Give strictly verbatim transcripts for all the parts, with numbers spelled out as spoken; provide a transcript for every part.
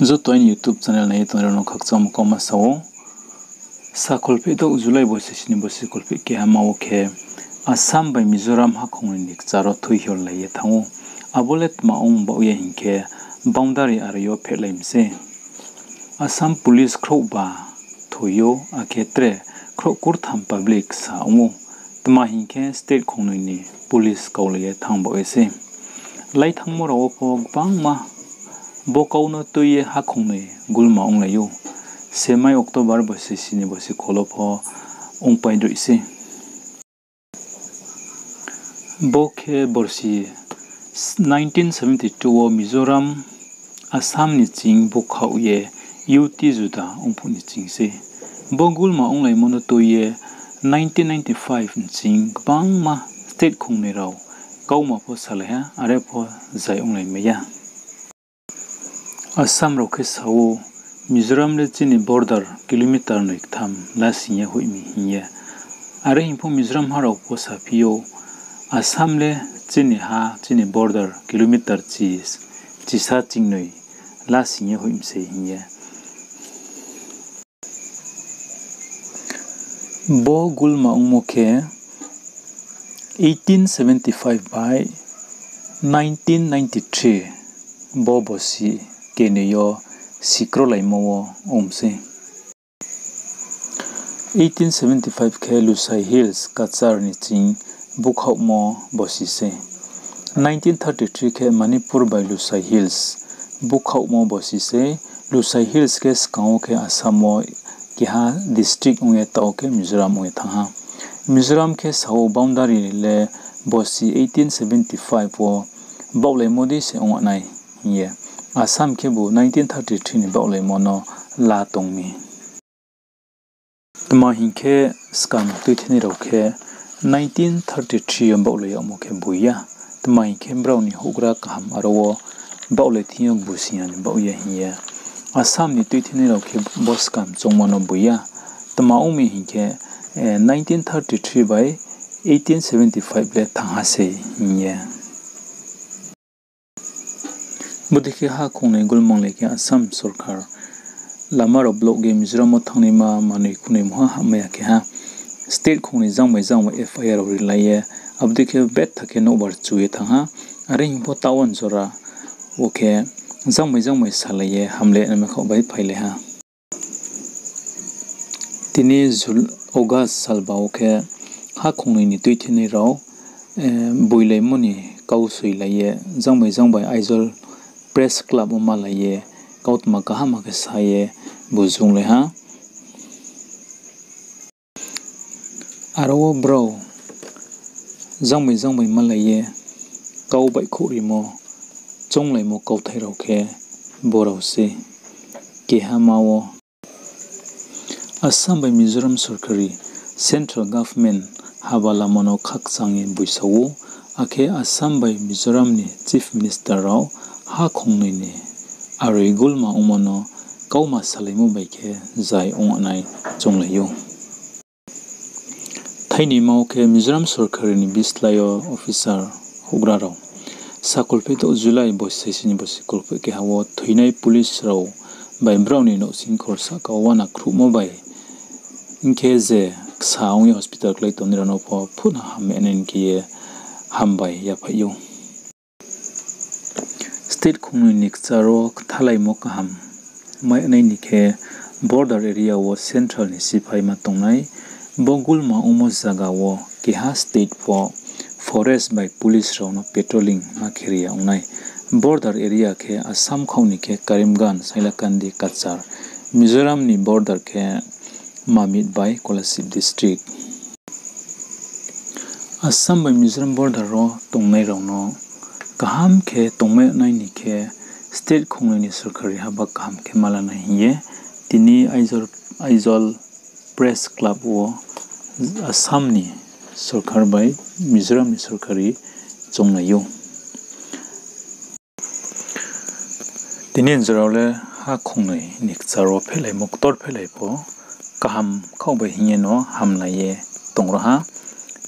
Joto aini YouTube channel nai ye tongnai rao no khakchangmo kauma sa ou. Sa kholpheh douh July bosi sni bosi kholpheh kehama wo khe Assam bai Mizoram hakhongnoi ni kchar wo thui hiorlai ye thanng ou. Abo le tma ong baoh ye hing khe, boundary are yo phehlai mi sei. Assam police khrouhba thoi ou, akhe tre khrouh kurtham public sa ong ou. Tma hing khe, state khongnoi ni police kaulai ye thanng baoh ye sei. Láithangmo rao wo pho gbangma bo kau no tui ye hakhongnoi gulma onglai ou. Semai October bosi sni bosi kholpheh wo pho ongpai droih sei. Bo khe borsi nineteen seventy two wo Mizoram, Assam ni ching búkhaoh ye U T juda ongphuh ni ching sei. Bo gulma onglaimo no tui ye nineteen ninety five ni ching gbangma state khongnoi rao kauma pho salai ha, are pho zai onglai mai ya. Assam rao khe sa ou, Mizoram le chini border kilometer noi ktham lasing ye hoih mi hing ye. Are hing pho Mizoram ha rao pho saphi ou, Assam le chini ha, chini border kilometer chi, chisa chingnoi lasing ye hoih mi sei hing ye. Bo gulma ongmo khe eighteen seventy five bai nineteen ninety three bo bosi kenoi yo sikrolaimo wo ong sei. Eighteen seventy five khe Lushai Hills, Cachar ni ching búkhaohmo bosi sei. Nineteen thirty three khe Manipur bai Lushai Hills búkhaohmo bosi sei. Lushai Hills khe skang wo khe Assam wo keha district ong ye taoh wo khe Mizoram ong ye thanng ha. Mizoram khe sa ou boundary le bosi eighteen seventy five wo baohlaimo dei se ong nai hing ye. Assam khebu nineteen thirty three ni baohlaimo no la tong mi. Tma hing khe, skang tuithenai rao khe nineteen thirty three yo baohlai yagmo khe boi ya. Tma hing khe, brao ni houhgra kaham aro wo baohlai thing yo busing ya ni baoh ye hing ye. Assam ni tuithenai rao khe bo skang choungmo no boi ya. Tma ong mi hing khe, nineteen thirty three bai eighteen seventy five le thanng ha sei hing ye. Bodei khe hakhongnoi gulma onglai khe Assam sorkar lama rao block ye Mizoram wo thanngnaima manoi khunoi mungha hahmai ya khe ha. State khongnoi jang bai jang bai F I R rao rilai ye, abo dei khe betha khe nouhbar chu ye thanng ha. Are hing pho taoh wo jora wo khe jang bai jang bai salai ye hamle naima khaoh bai phailai ha. Tini Jul-, August salba wo khe hakhongnoi ni tuithenai rao, boilaimo ni kau soilai ye, jang bai jang bai Aizawl Press Club wo malai ye, kautma kaham khe sa ye bujunglai ha. Aro wo brao jang bai jang bai malai ye, kau baihkhouh rimo, chounglaimo kauthai rao khe brao sei. Kehama wo Assam bai Mizoram sorkari, central government haba lamo no khakchang ye boisa ou, akhe Assam bai Mizoram ni Chief Minister rao hakhongnoi ni aroi gulma ongmo no kauma salaimo bai khe zai ong nai chounglai ou. Thainima wo khe Mizoram sorkari ni bislái yo officer houhgra rao sakolpheh douh July bosi sni bosi kolpheh keha wo thoinai police rao bai brao ni nouhsingkhor sahka wo uana khruhmo bai hing khe je ksa ong ye hospital klái tongnai rao no pho phutna hamya nai ni khe ye hambai yaphaih ou. State khongnoi ni kchar wo kthalaimo kaham mai nai ni khe border area wo central ni siphaima tongnai. Bo gulma ongmo zaga wo keha state pho forest bai police rao no patrolling ma khe ri ya ong nai. Border area khe Assam khaoh ni khe Karimganj, Hailakandi, Cachar, Mizoram ni border khe Mamit bai Kolasib district. Assam bai Mizoram border wo tongnai rao no kaham khe tongmai nai ni khe state khongnoi ni sorkari haba kaham khe ma la nai hing ye tini Aizawl, Aizawl Press Club wo Assam ni sorkar bai Mizoram ni sorkari chounglai ou. Tini jora le hakhongnoi ni kchar wo phehlaimo ktor phehlai pho kaham khaoh bai hing ye no hamlai ye tong ro ha.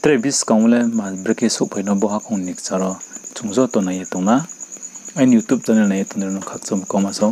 Tre buskang wo le ma brekhe souhphai no bo hakhongnoi ni kchar wo chung joto nai ye tong na. Aini YouTube channel nai ye tongnai rao no khakchangmo kauma sa ou.